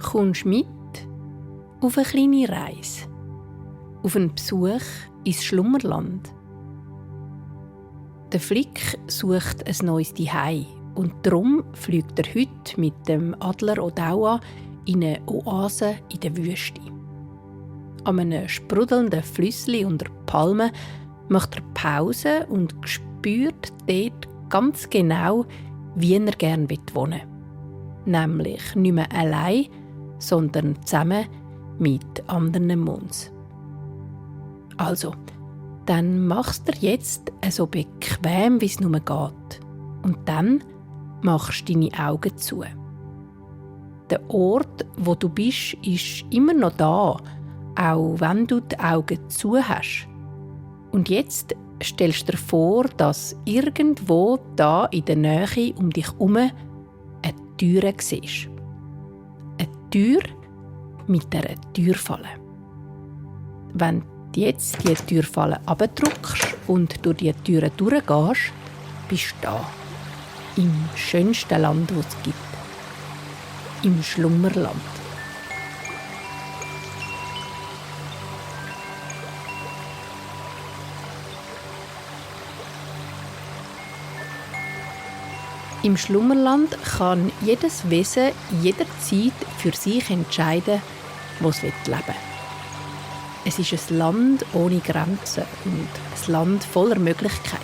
kommst mit auf eine kleine Reise, auf einen Besuch ins Schlummerland. Der Flick sucht ein neues Zuhause und darum fliegt er heute mit dem Adler Odawa in eine Oase in der Wüste. An einem sprudelnden Flüssli unter Palmen macht er Pause und spürt dort ganz genau, wie er gerne wohnen will. Nämlich nicht mehr allein, sondern zusammen mit anderen Mons. Also, dann machst du jetzt so bequem, wie es nur geht. Und dann machst du deine Augen zu. Der Ort, wo du bist, ist immer noch da, auch wenn du die Augen zu hast. Und jetzt stellst du dir vor, dass irgendwo da in der Nähe um dich herum eine Tür siehst. Eine Tür mit einer Türfalle. Wenn du jetzt die Türfalle abdrückst und durch die Türe durchgehst, bist du da. Im schönsten Land, das es gibt. Im Schlummerland. Im Schlummerland kann jedes Wesen jederzeit für sich entscheiden, wo es leben will. Es ist ein Land ohne Grenzen und ein Land voller Möglichkeiten.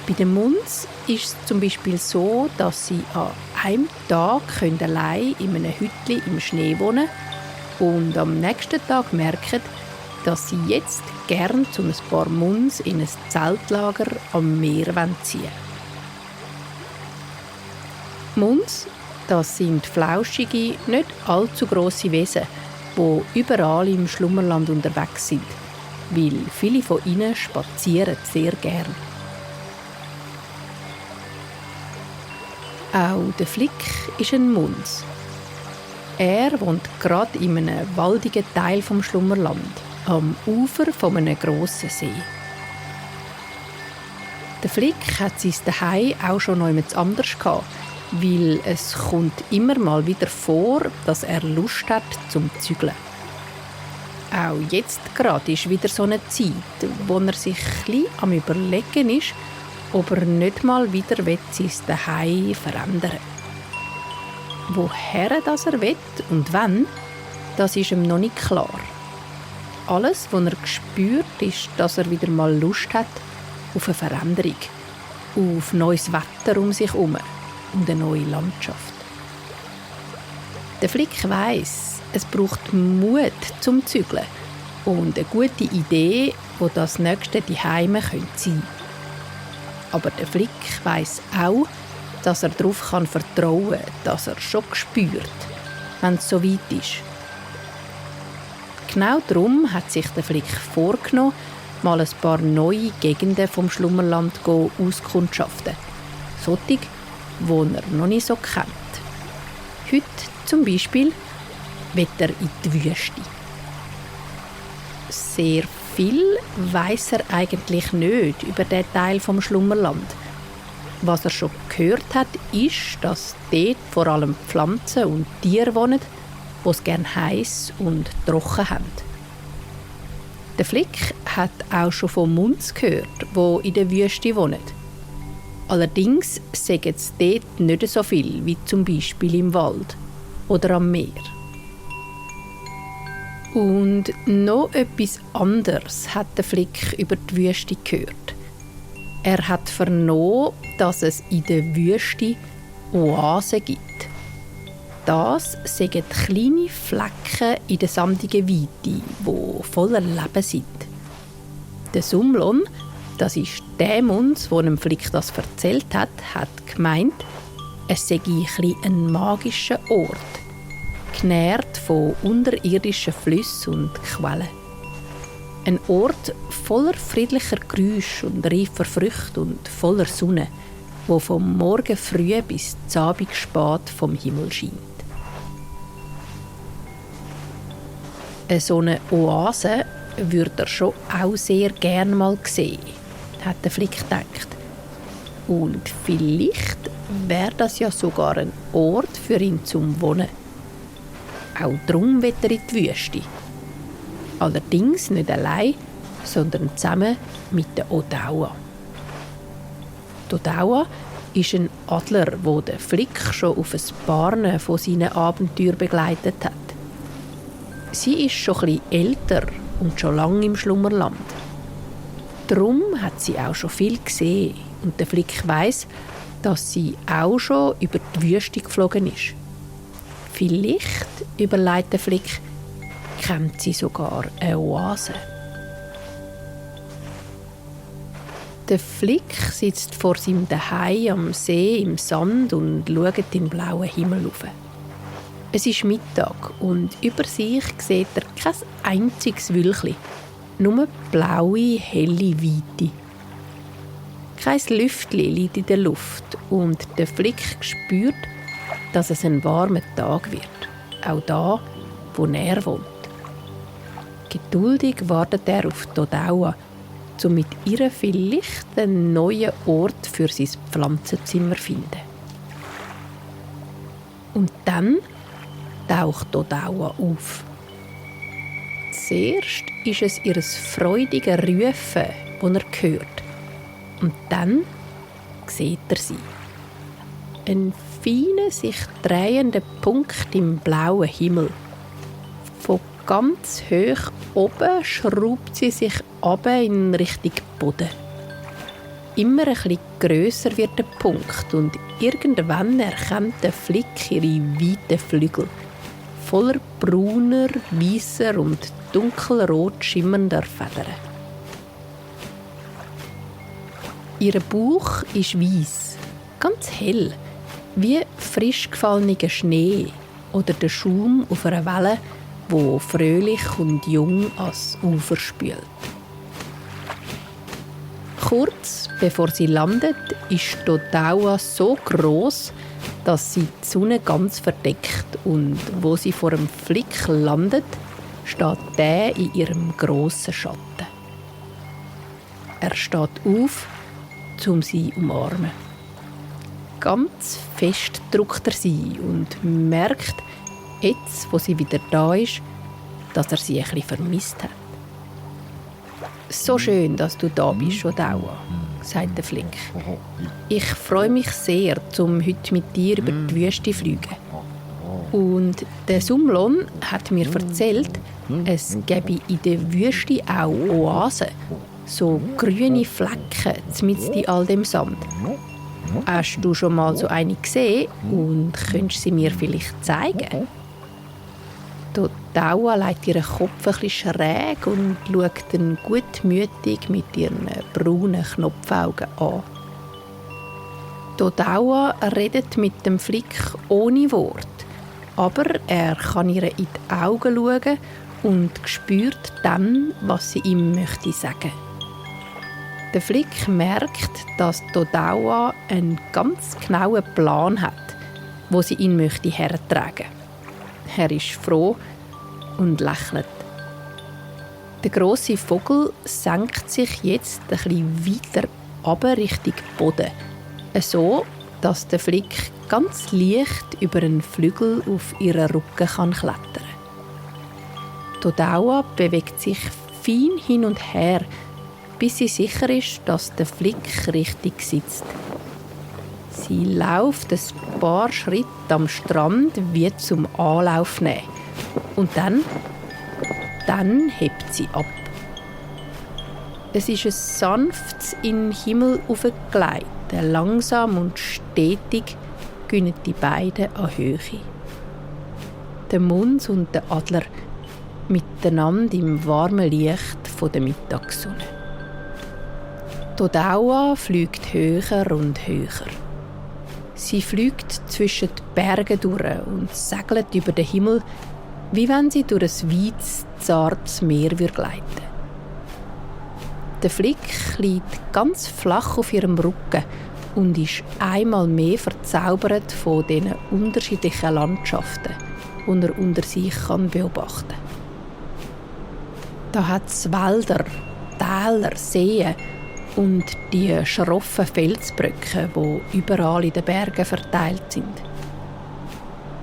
Bei den Mons ist es zum Beispiel so, dass sie an einem Tag allein in einem Hütli im Schnee wohnen und am nächsten Tag merken, dass sie jetzt gern zu ein paar Mons in ein Zeltlager am Meer ziehen wollen. Mons, das sind flauschige, nicht allzu grosse Wesen, die überall im Schlummerland unterwegs sind, weil viele von ihnen spazieren sehr gern. Auch der Flick ist ein Mons. Er wohnt gerade in einem waldigen Teil vom Schlummerland, am Ufer von einem grossen See. Der Flick hat sein Zuhause auch schon noch anders gehabt, weil es kommt immer mal wieder vor, dass er Lust hat zum Zügeln. Auch jetzt gerade ist wieder so eine Zeit, wo er sich ein bisschen am Überlegen ist, ob er nicht mal wieder sein Zuhause verändern will. Woher das er will und wann, das ist ihm noch nicht klar. Alles, was er spürt, ist, dass er wieder mal Lust hat auf eine Veränderung, auf neues Wetter um sich herum und eine neue Landschaft. Der Flick weiss, es braucht Mut zum Zügeln und eine gute Idee, wo das nächste Zuhause sein könnte. Aber der Flick weiss auch, dass er darauf vertrauen kann, dass er schon spürt, wenn es so weit ist. Genau darum hat sich der Flick vorgenommen, mal ein paar neue Gegenden vom Schlummerland auskundschaften. Solche, die er noch nicht so kennt. Heute zum Beispiel will er in die Wüste. Sehr viel weiss er eigentlich nicht über diesen Teil vom Schlummerland. Was er schon gehört hat, ist, dass dort vor allem Pflanzen und Tiere wohnen, die es gerne heiß und trocken haben. Der Flick hat auch schon von Mons gehört, die in der Wüste wohnen. Allerdings sagen es dort nicht so viel wie zum Beispiel im Wald oder am Meer. Und noch etwas anderes hat der Flick über die Wüste gehört. Er hat vernommen, dass es in der Wüste Oasen gibt. Das sind kleine Flecken in der sandigen Weite, die voller Leben sind. Der Sumlon, das ist der Mons, der dem Flick das erzählt hat gemeint, es sei ein magischer Ort, genährt von unterirdischen Flüssen und Quellen. Ein Ort voller friedlicher Geräusche und reifer Früchte und voller Sonne, wo vom Morgen früh bis zum Abend spät vom Himmel scheint. So eine Oase würde er schon auch sehr gerne mal sehen, hat der Flick gedacht. Und vielleicht wäre das ja sogar ein Ort für ihn zum Wohnen. Auch darum will er in die Wüste. Allerdings nicht allein, sondern zusammen mit der Odawa. Die Odawa ist ein Adler, der den Flick schon auf ein paar von seinen Abenteuern begleitet hat. Sie ist schon etwas älter und schon lange im Schlummerland. Darum hat sie auch schon viel gesehen und der Flick weiss, dass sie auch schon über die Wüste geflogen ist. Vielleicht, überlegt der Flick, kennt sie sogar eine Oase. Der Flick sitzt vor seinem Zuhause am See im Sand und schaut in den blauen Himmel rauf. Es ist Mittag und über sich sieht er kein einziges Wülchli, nur blaue, helle Weite. Kein Lüftli liegt in der Luft und der Flick spürt, dass es ein warmer Tag wird, auch da, wo er wohnt. Geduldig wartet er auf die Odawa, um mit ihr vielleicht einen neuen Ort für sein Pflanzenzimmer zu finden. Und dann taucht die Odawa auf. Zuerst ist es ihr freudiges Rufen, das er hört. Und dann sieht er sie. Ein feiner, sich drehender Punkt im blauen Himmel. Von ganz hoch oben schraubt sie sich runter in Richtung Boden. Immer ein bisschen grösser wird der Punkt und irgendwann erkennt der Flick ihre weiten Flügel, voller brauner, weisser und dunkelrot schimmernder Federn. Ihr Bauch ist weiss, ganz hell, wie frisch gefallener Schnee oder der Schaum auf einer Welle, wo fröhlich und jung ans Ufer spült. Kurz bevor sie landet, ist die Odawa so gross, dass sie die Sonne ganz verdeckt und wo sie vor dem Flick landet, steht der in ihrem grossen Schatten. Er steht auf, um sie zu umarmen. Ganz fest drückt er sie und merkt, jetzt, wo sie wieder da ist, dass er sie ein bisschen vermisst hat. «So schön, dass du da bist, Odawa», sagt der Flick. «Ich freue mich sehr, um heute mit dir über die Wüste zu fliegen. Und der Sumlon hat mir erzählt, es gäbe in der Wüste auch Oasen, so grüne Flecken mitten in all dem Sand. Hast du schon mal so eine gesehen und könntest sie mir vielleicht zeigen?» Die Odawa legt ihren Kopf ein bisschen schräg und schaut ihn gutmütig mit ihren braunen Knopfaugen an. Die Odawa redet mit dem Flick ohne Wort, aber er kann ihr in die Augen schauen und spürt dann, was sie ihm möchte sagen. Der Flick merkt, dass die Odawa einen ganz genauen Plan hat, wo sie ihn möchte hertragen. Er ist froh und lächelt. Der grosse Vogel senkt sich jetzt ein bisschen weiter runter Richtung Boden, so dass der Flick ganz leicht über einen Flügel auf ihren Rücken klettern kann. Die Odawa bewegt sich fein hin und her, bis sie sicher ist, dass der Flick richtig sitzt. Sie läuft ein paar Schritte am Strand wie zum Anlauf nehmen. Und dann hebt sie ab. Es ist ein sanftes in den Himmel aufgleiten. Langsam und stetig gewinnen die beiden an Höhe. Der Mund und der Adler miteinander im warmen Licht der Mittagssonne. Die Odawa fliegt höher und höher. Sie fliegt zwischen den Bergen durch und segelt über den Himmel, wie wenn sie durch ein weites, zartes Meer gleiten. Der Flick liegt ganz flach auf ihrem Rücken und ist einmal mehr verzaubert von diesen unterschiedlichen Landschaften, die er unter sich beobachten kann. Da hat es Wälder, Täler, Seen und die schroffen Felsbrücken, die überall in den Bergen verteilt sind.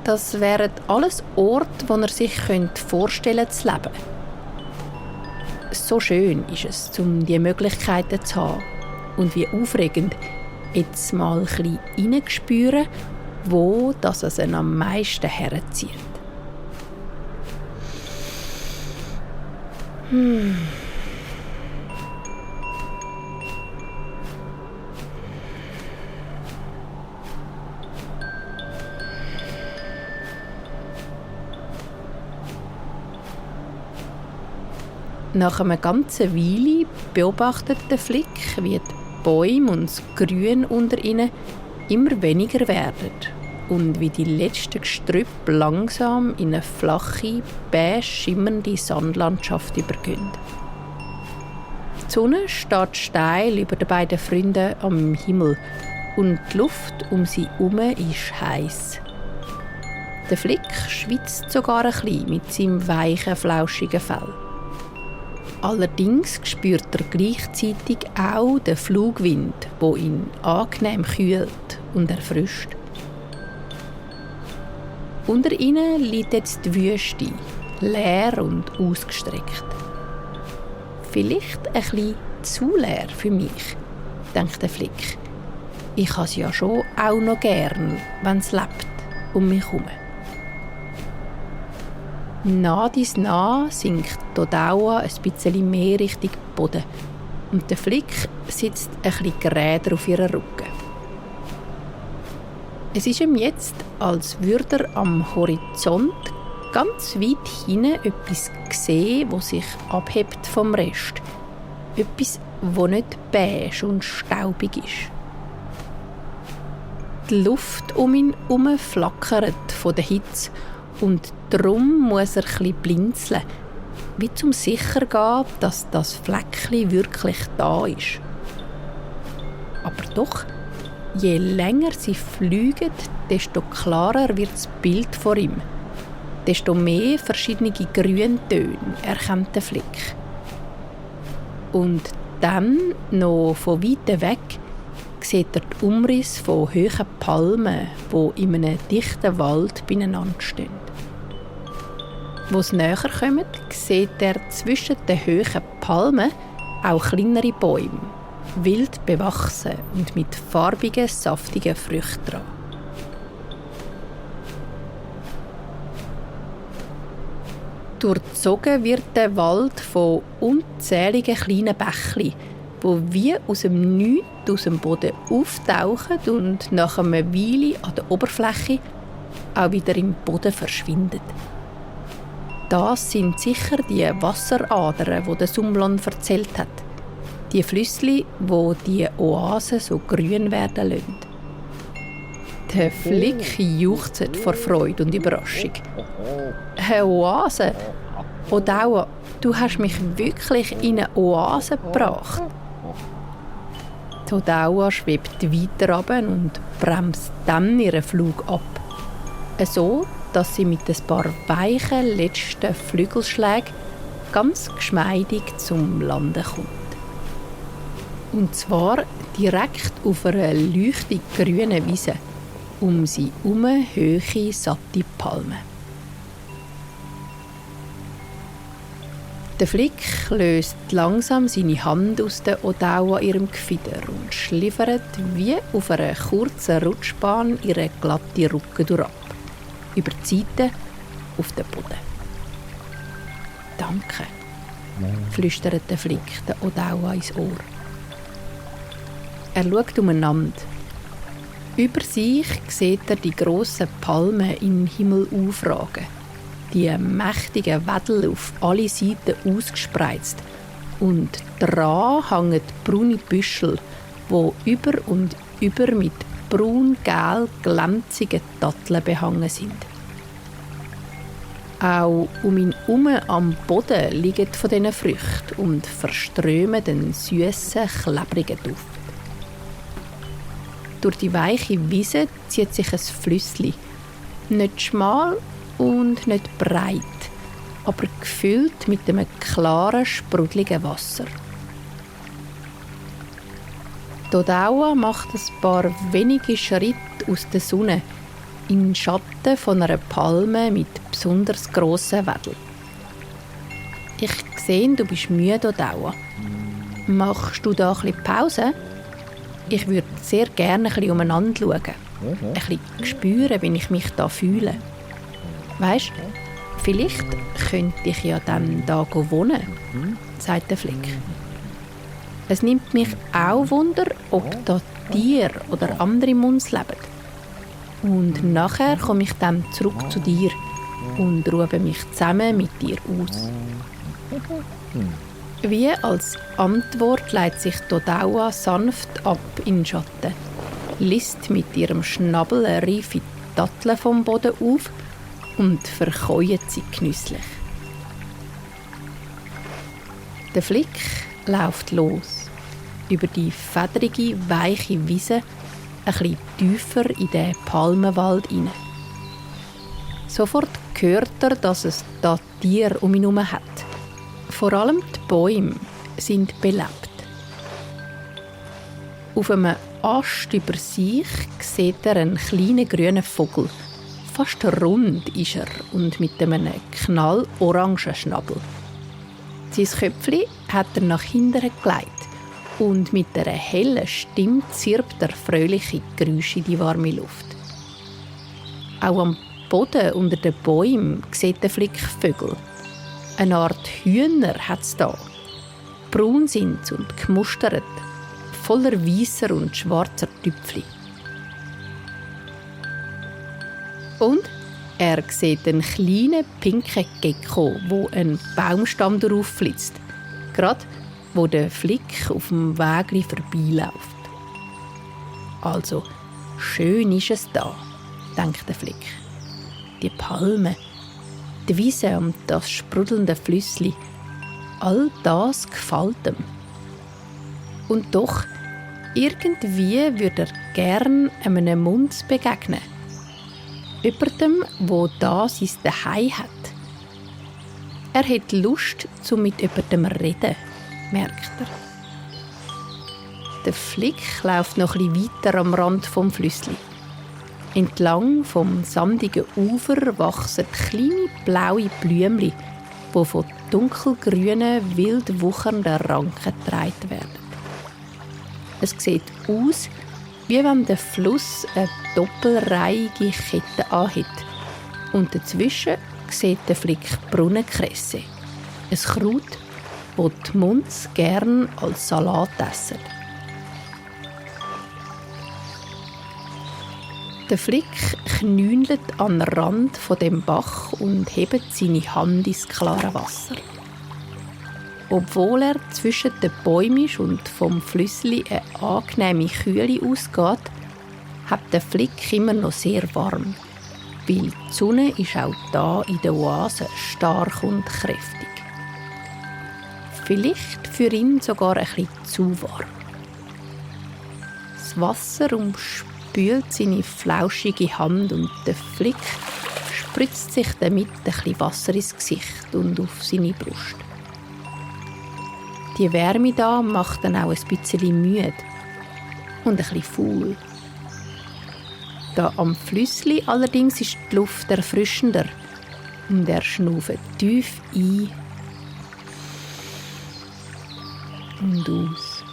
Das wären alles Orte, wo er sich vorstellen könnte, zu leben. So schön ist es, um diese Möglichkeiten zu haben. Und wie aufregend, jetzt mal ein bisschen hineinzuspüren, wo das es ihn am meisten herzieht. Nach einer ganzen Weile beobachtet der Flick, wie die Bäume und das Grün unter ihnen immer weniger werden und wie die letzten Gestrüppe langsam in eine flache, beige schimmernde Sandlandschaft übergehen. Die Sonne steht steil über den beiden Freunden am Himmel und die Luft um sie herum ist heiß. Der Flick schwitzt sogar ein bisschen mit seinem weichen, flauschigen Fell. Allerdings spürt er gleichzeitig auch den Flugwind, der ihn angenehm kühlt und erfrischt. Unter ihnen liegt jetzt die Wüste, leer und ausgestreckt. Vielleicht ein bisschen zu leer für mich, denkt der Flick. Ich habe es ja schon auch noch gern, wenn es lebt um mich herum. Nah dies nah sinkt die Odawa ein bisschen mehr Richtung Boden und der Flick sitzt ein bisschen geräder auf ihrem Rücken. Es ist ihm jetzt, als würde er am Horizont ganz weit hinten etwas sehen, das sich abhebt vom Rest. Etwas, das nicht beige und staubig ist. Die Luft um ihn herum flackert von der Hitze und darum muss er etwas blinzeln, wie zum sicher gehen, dass das Fleckchen wirklich da ist. Aber doch, je länger sie fliegen, desto klarer wird das Bild vor ihm. Desto mehr verschiedene Grüntöne erkennt der Flick. Und dann, noch von weitem weg, sieht er die Umrisse von hohen Palmen, die in einem dichten Wald beieinander stehen. Wo sie näher kommen, sieht er zwischen den hohen Palmen auch kleinere Bäume, wild bewachsen und mit farbigen, saftigen Früchten dran. Durchzogen wird der Wald von unzähligen kleinen Bächli, die wie aus dem Nichts aus dem Boden auftauchen und nach einer Weile an der Oberfläche auch wieder im Boden verschwinden. Das sind sicher die Wasseradern, die der Sumlan erzählt hat. Die Flüssli, wo die Oasen so grün werden lassen. Der Flick juchzt vor Freude und Überraschung. Eine Oase? Odawa, du hast mich wirklich in eine Oase gebracht. Die Odawa schwebt weiter runter und bremst dann ihren Flug ab. So, dass sie mit ein paar weichen letzten Flügelschlägen ganz geschmeidig zum Landen kommt. Und zwar direkt auf einer leuchtig grünen Wiese, um sie herum hohe, satte Palmen. Der Flick löst langsam seine Hand aus der Odawa ihrem Gefieder und schliffert wie auf einer kurzen Rutschbahn ihre glatte Rücken durch ab, über die Seite auf den Boden. «Danke», flüstert der Flick der Odawa ins Ohr. Er schaut umeinander. Über sich sieht er die grossen Palmen in den Himmel aufragen. Die mächtigen Wedel auf alle Seiten ausgespreizt. Und dran hängen braune Büschel, die über und über mit braun-gel glänzigen Datteln behangen sind. Auch um ihn herum am Boden liegen von diesen Früchten und verströmen den süßen, klebrigen Duft. Durch die weiche Wiese zieht sich ein Flüssli. Nicht schmal und nicht breit, aber gefüllt mit einem klaren, sprudeligen Wasser. Die Odawa macht ein paar wenige Schritte aus der Sonne, in Schatten von einer Palme mit besonders grossen Wedeln. Ich sehe, du bist müde, Odawa. Machst du da ein bisschen Pause? Ich würde sehr gerne ein bisschen umeinander schauen. Ein bisschen spüren, wie ich mich da fühle. Weisst, vielleicht könnte ich ja dann da wohnen, sagt der Flick. Es nimmt mich auch Wunder, ob da Tiere oder andere Muns leben. Und nachher komme ich dann zurück zu dir und ruhe mich zusammen mit dir aus. Wie als Antwort legt sich Odawa sanft ab in den Schatten, liest mit ihrem Schnabel eine reife Dattel vom Boden auf und verkäut sie genüsslich. Der Flick läuft los, über die federige, weiche Wiese, ein bisschen tiefer in den Palmenwald hinein. Sofort hört er, dass es da Tiere um ihn herum hat. Vor allem die Bäume sind belebt. Auf einem Ast über sich sieht er einen kleinen grünen Vogel. Fast rund ist er und mit einem knallorangen Schnabel. Sein Köpfchen hat er nach hinten gelegt und mit einer hellen Stimme zirpt er fröhliche Geräusche in die warme Luft. Auch am Boden unter den Bäumen sieht der Flick Vögel. Eine Art Hühner hat es da. Braun sind sie und gemustert, voller weisser und schwarzer Tüpfli. Und er sieht einen kleinen pinken Gecko, der einen Baumstamm durchflitzt, gerade wo der Flick auf dem Weg vorbeiläuft. Also, schön ist es da, denkt der Flick. Die Palmen, die Wiese und das sprudelnde Flüssli, all das gefällt ihm. Und doch, irgendwie würde er gern einem Muns begegnen. Jemandem, der da sein Zuhause hat. Er hat Lust, mit jemandem zu reden, merkt er. Der Flick läuft noch ein bisschen weiter am Rand vom Flüssli. Entlang vom sandigen Ufer wachsen kleine blaue Blümchen, die von dunkelgrünen, wild wuchernden Ranken getragen werden. Es sieht aus, wie wenn der Fluss eine doppelreihige Kette anhat. Und dazwischen sieht der Flick Brunnenkresse. Ein Kraut, das die Muns gern als Salat essen. Der Flick knünelt an den Rand von dem Bach und hebt seine Hand ins klare Wasser. Obwohl er zwischen den Bäumen ist und vom Flüssli eine angenehme Kühle ausgeht, hat der Flick immer noch sehr warm, weil die Sonne ist auch da in der Oase stark und kräftig. Vielleicht für ihn sogar ein bisschen zu warm. Das Wasser umspült seine flauschige Hand und der Flick spritzt sich damit ein bisschen Wasser ins Gesicht und auf seine Brust. Die Wärme da macht dann auch ein bisschen müde und ein bisschen faul. Da am Flüssli allerdings ist die Luft erfrischender und er schnauft tief ein und aus.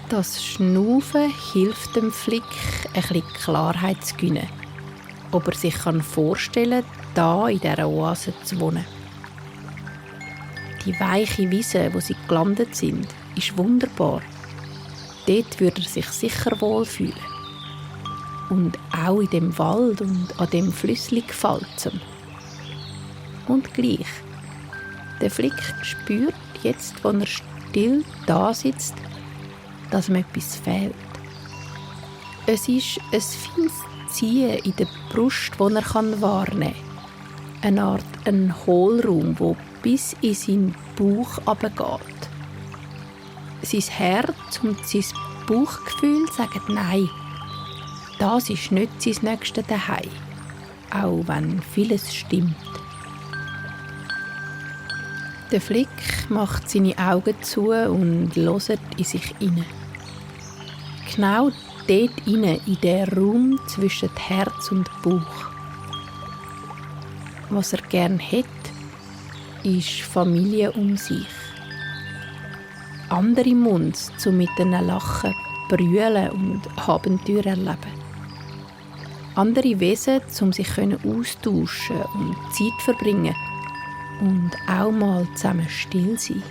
Das Schnaufen hilft dem Flick, ein bisschen Klarheit zu gewinnen, ob er sich vorstellen kann, da in dieser Oase zu wohnen. Die weiche Wiese, wo sie gelandet sind, ist wunderbar. Dort würde er sich sicher wohlfühlen. Und auch in dem Wald und an dem Flüssli gefällt es ihm. Und gleich, der Flick spürt jetzt, wo er still da sitzt, dass ihm etwas fehlt. Es ist ein feines Ziehen in der Brust, das er wahrnehmen kann. Eine Art ein Hohlraum, der bis in seinen Bauch runtergeht. Sein Herz und sein Bauchgefühl sagen Nein. Das ist nicht sein nächstes Zuhause, auch wenn vieles stimmt. Der Flick macht seine Augen zu und hört in sich hinein. Genau dort hinein, in den Raum zwischen Herz und Bauch. Was er gern hat, ist Familie um sich. Andere Munds, zum mit ihnen lachen, brüllen und Abenteuer erleben. Andere Wesen, um sich austauschen und Zeit verbringen und auch mal zusammen still sein.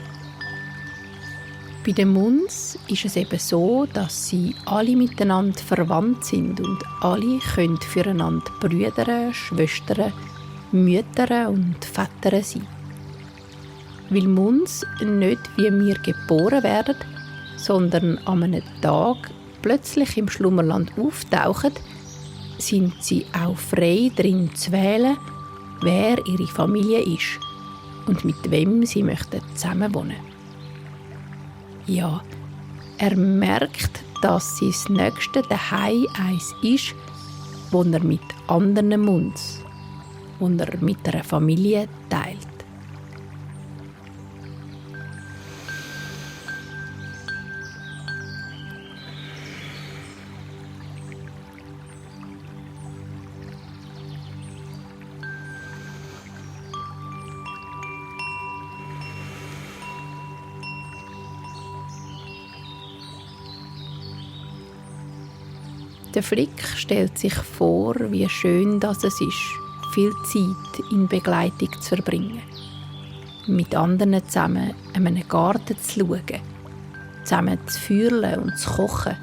Bei den Munds ist es eben so, dass sie alle miteinander verwandt sind und alle können füreinander Brüder, Schwestern, Mütter und Väter sein. Weil Munds nicht wie wir geboren werden, sondern an einem Tag plötzlich im Schlummerland auftauchen, sind sie auch frei darin zu wählen, wer ihre Familie ist und mit wem sie möchten zusammenwohnen. Ja, er merkt, dass sein nächste Zuhause eins ist, wo er mit anderen Munds, wo er mit einer Familie teilt. Der Flick stellt sich vor, wie schön das es ist, viel Zeit in Begleitung zu verbringen. Mit anderen zusammen in einem Garten zu schauen, zusammen zu feuern und zu kochen,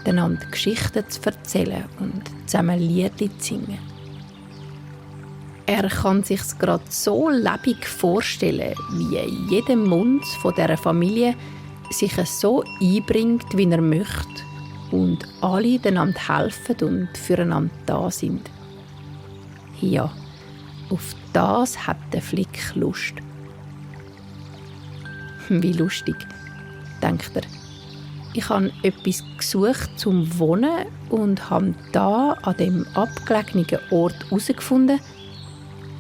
einander Geschichten zu erzählen und zusammen Liedli zu singen. Er kann sich gerade so lebendig vorstellen, wie jeder Mund von dieser Familie sich so einbringt, wie er möchte, und alle einander helfen und füreinander da sind. Ja, auf das hat der Flick Lust. Wie lustig, denkt er. Ich habe etwas gesucht zum Wohnen und habe da an dem abgelegenen Ort herausgefunden,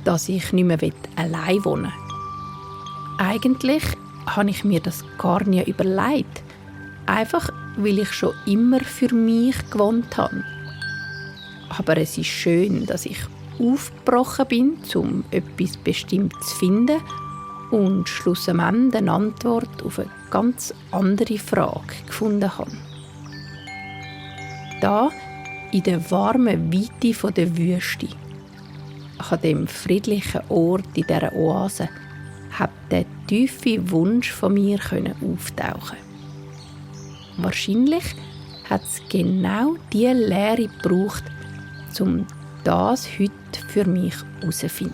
dass ich nicht mehr allein wohnen will. Eigentlich habe ich mir das gar nie überlegt. Einfach, weil ich schon immer für mich gewohnt habe. Aber es ist schön, dass ich aufgebrochen bin, um etwas Bestimmtes zu finden und schlussendlich eine Antwort auf eine ganz andere Frage gefunden habe. Da, in der warmen Weite der Wüste, an dem friedlichen Ort in dieser Oase, hat der tiefe Wunsch von mir auftauchen. Wahrscheinlich hat es genau diese Lehre gebraucht, um das heute für mich herauszufinden.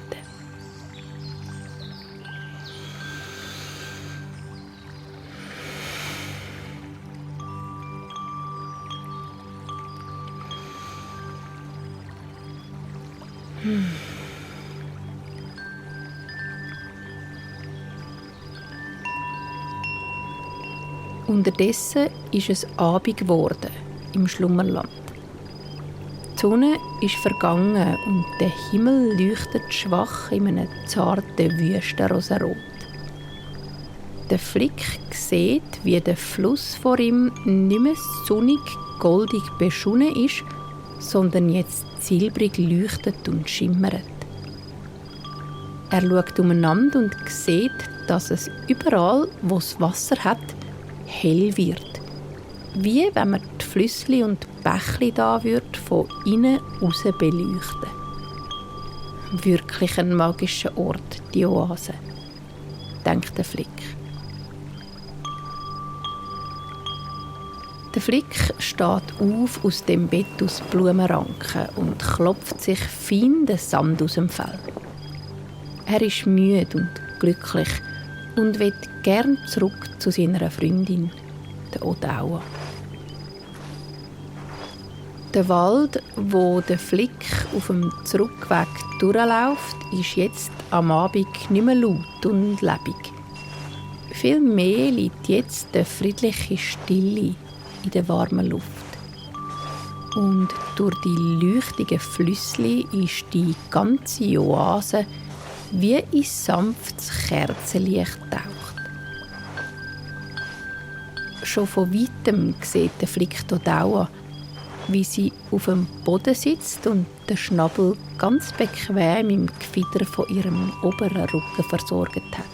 Unterdessen ist es Abend geworden im Schlummerland. Die Sonne ist vergangen und der Himmel leuchtet schwach in einem zarten Wüstenrosarot. Der Flick sieht, wie der Fluss vor ihm nicht mehr sonnig goldig beschunnen ist, sondern jetzt silbrig leuchtet und schimmert. Er schaut umeinander und sieht, dass es überall, wo es Wasser hat, hell wird. Wie wenn man die Flüssli und Bächli da wird von innen raus beleuchten. Wirklich ein magischer Ort, die Oase, denkt der Flick. Der Flick steht auf aus dem Bett aus Blumenranken und klopft sich fein den Sand aus dem Fell. Er ist müde und glücklich und will gern zurück zu seiner Freundin, der Odawa. Der Wald, wo der Flick auf dem Zurückweg durchläuft, ist jetzt am Abend nicht mehr laut und lebendig. Vielmehr liegt jetzt eine friedliche Stille in der warmen Luft. Und durch die leuchtigen Flüssli ist die ganze Oase wie in sanftes Kerzenlicht getaucht. Schon von weitem sieht der Flick Todaua, wie sie auf dem Boden sitzt und den Schnabel ganz bequem im Gefieder von ihrem oberen Rücken versorgt hat.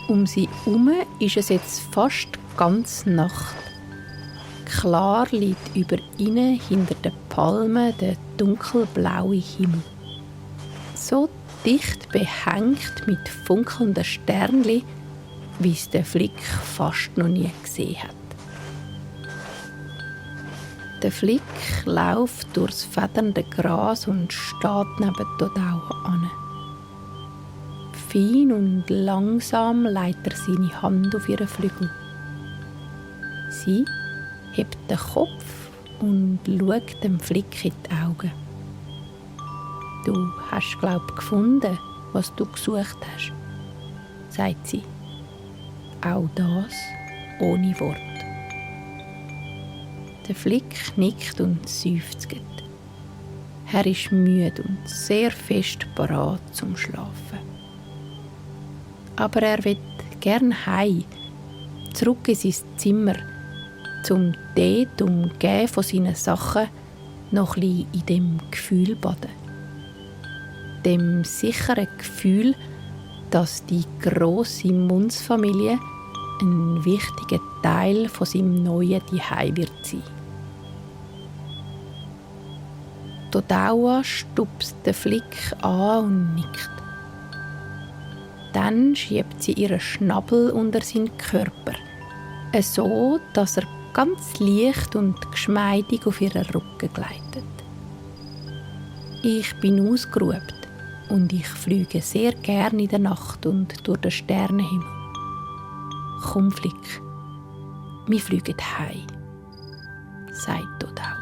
Um sie herum ist es jetzt fast ganz Nacht. Klar liegt über ihnen hinter den Palmen der dunkelblaue Himmel. So dicht behängt mit funkelnden Sternli, wie es der Flick fast noch nie gesehen hat. Der Flick läuft durchs federnde Gras und steht neben Todaua an. Fein und langsam legt er seine Hand auf ihren Flügel. Sie hebt den Kopf und schaut dem Flick in die Augen. «Du hast, gefunden, was du gesucht hast», sagt sie. Auch das ohne Wort. Der Flick nickt und seufzt. Er ist müde und sehr fest parat zum Schlafen. Aber er will gern heim, zurück in sein Zimmer, zum dort umgeben von seinen Sachen noch ein bisschen in dem Gefühl baden. Dem sicheren Gefühl, dass die grosse Munzfamilie ein wichtiger Teil von seinem neuen Zuhause wird sein. Todaua stupst den Flick an und nickt. Dann schiebt sie ihren Schnabel unter seinen Körper, so dass er ganz leicht und geschmeidig auf ihren Rücken gleitet. Ich bin ausgeruht und ich fliege sehr gern in der Nacht und durch den Sternenhimmel. Komm, Flick, wir fliegen heim, sagt Todaua.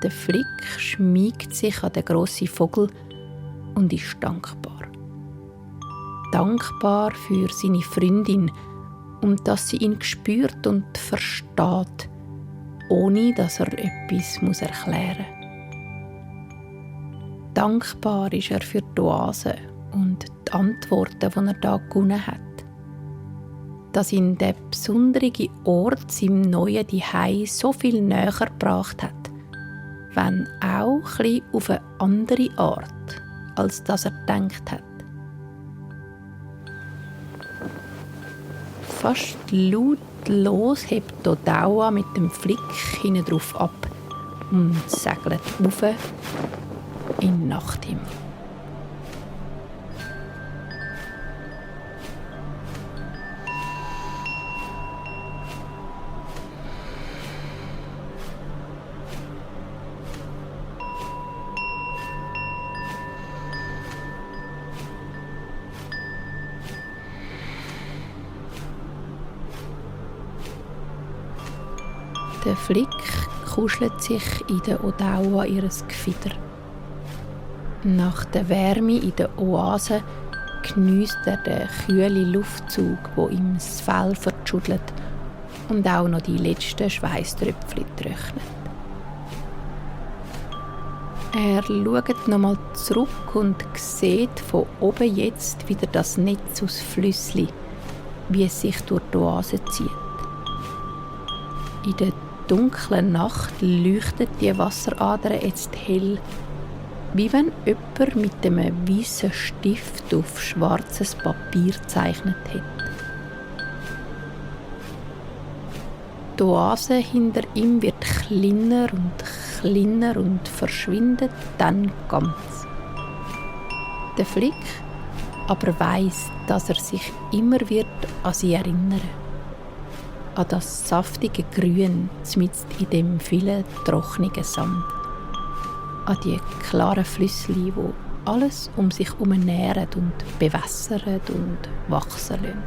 Der Flick schmiegt sich an den grossen Vogel und ist dankbar. Dankbar für seine Freundin und dass sie ihn spürt und versteht, ohne dass er etwas erklären muss. Dankbar ist er für die Oase und die Antworten, die er da gewonnen hat. Dass ihn der besondere Ort seinem neuen Zuhause so viel näher gebracht hat, wenn auch ein bisschen auf eine andere Art, als dass er gedacht hat. Fast lautlos hebt Todaua mit dem Flick hinten drauf ab und segelt rauf in den Nachthimmel. Der Flick kuschelt sich in der Todaua ihres Gefieder. Nach der Wärme in der Oase geniesst er den kühlen Luftzug, der ihm das Fell verschüttelt und auch noch die letzten Schweißtröpfchen trocknet. Er schaut nochmal zurück und sieht von oben jetzt wieder das Netz aus Flüssli, wie es sich durch die Oase zieht. In der dunklen Nacht leuchtet die Wasseradern jetzt hell, wie wenn jemand mit einem weißen Stift auf schwarzes Papier gezeichnet hätte. Die Oase hinter ihm wird kleiner und verschwindet dann ganz. Der Flick aber weiss, dass er sich immer wird an sie erinnern. An das saftige Grün mitten in dem vielen trockenen Sand. An die klaren Flüssli, die alles um sich herum nähren und bewässern und wachsen lassen.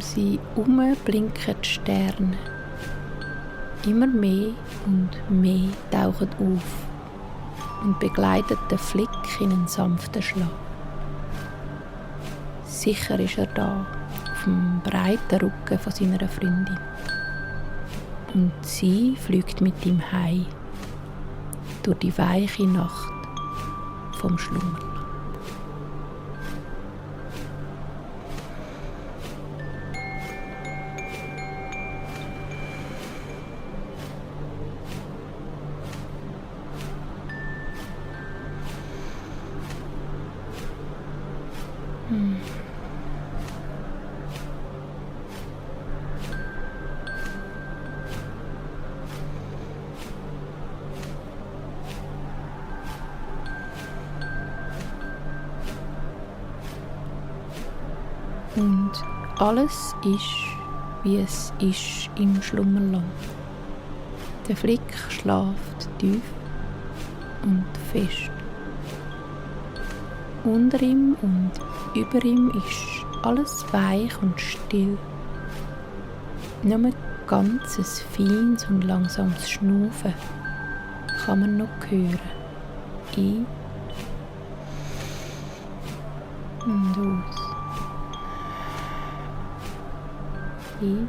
sie herum blinken die Sterne. Immer mehr und mehr tauchen auf und begleiten den Flick in einen sanften Schlaf. Sicher ist er da, auf dem breiten Rücken von seiner Freundin. Und sie fliegt mit ihm heim, durch die weiche Nacht vom Schlummerland. Und alles ist, wie es ist im Schlummerland. Der Flick schläft tief und fest. Unter ihm und über ihm ist alles weich und still. Nur ein ganzes feines und langsames Schnaufen kann man noch hören. Ein und aus. Ein